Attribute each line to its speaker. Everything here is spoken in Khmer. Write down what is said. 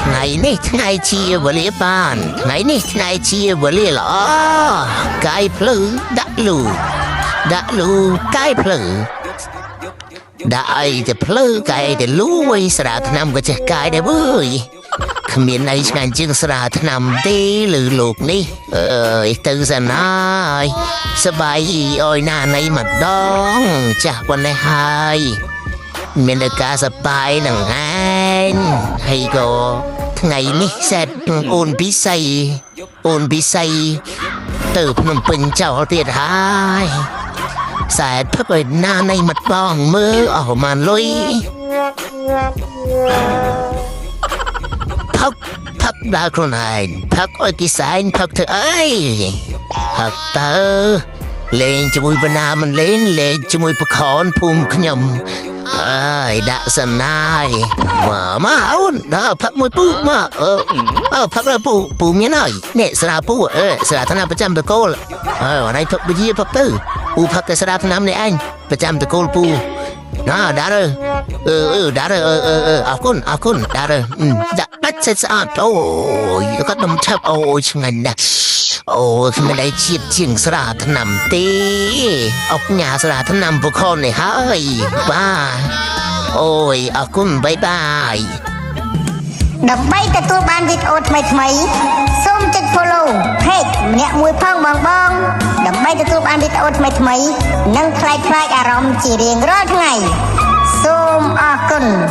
Speaker 1: ថ្ងៃនេះថ្ងៃជាវេលាបានថ្ងៃនេះថ្ងៃជាវេលាល្អកាយភ្លឺដាក់លូដាក់លូកាយភ្លឺដាក់អីទៅភ្លឺកាយអីទៅលូអីស្រាថ្នាំក៏ចេះកាយដែរវើយគ្មានអីឆ្ងាញ់ជាងស្រាថ្នាំទេលើលោកនេះអើយទៅសិនហើយសបាយអើយណាណៃម្ដងចាស់ប៉ុណ្ណេះហើយ មានតែការសប្បាយនឹងឯងហើយក៏ថ្ងៃនេះសែតអូនពិសីអូនពិសីទៅភ្នំពេញចោលទៀតហើយសែតផឹកឲ្យណានៃម្ដងមើលអស់ប្រហែលលុយផឹកផឹកដល់ខ្លួនឯងផឹកឲ្យគេសែងផឹកធ្វើអីផឹកទៅលេងជាមួយបណ្ណាមិនលេងលេងជាមួយប្រខនភូមិខ្ញុំ អើយដាក់សណាយមកមកអូនដល់ផឹកមួយពូមកអឺអើផឹកដល់ពូពូមានហើយនេះស្រាពូអឺស្រាថ្នាំប្រចាំតកូលអើអនឯងផឹកបជាផឹកទៅពូផឹកតែស្រាថ្នាំនេះឯងប្រចាំតកូលពូណាដារអឺអឺដារអឺអឺអឺអរគុណអរគុណដារដាក់ដាច់ស្អាតអូយក៏ដុំឆាប់អូយឆ្ងាញ់ណាស់អូគ្មានអីជាតិជាងស្រាថ្នាំទេអុកញ៉ាស្រាថ្នាំបុខននេះហើយបាទអូយអរគុណបាយបាយ
Speaker 2: ដើម្បីទទួលបានវីដេអូថ្មីៗសូមចុច follow page ម្នាក់មួយផងបងបងដើម្បីទទួលបានវីដេអូថ្មីៗនិងប្លែកៗអារម្មណ៍ជារៀងរាល់ថ្ងៃសូមអរគុណ។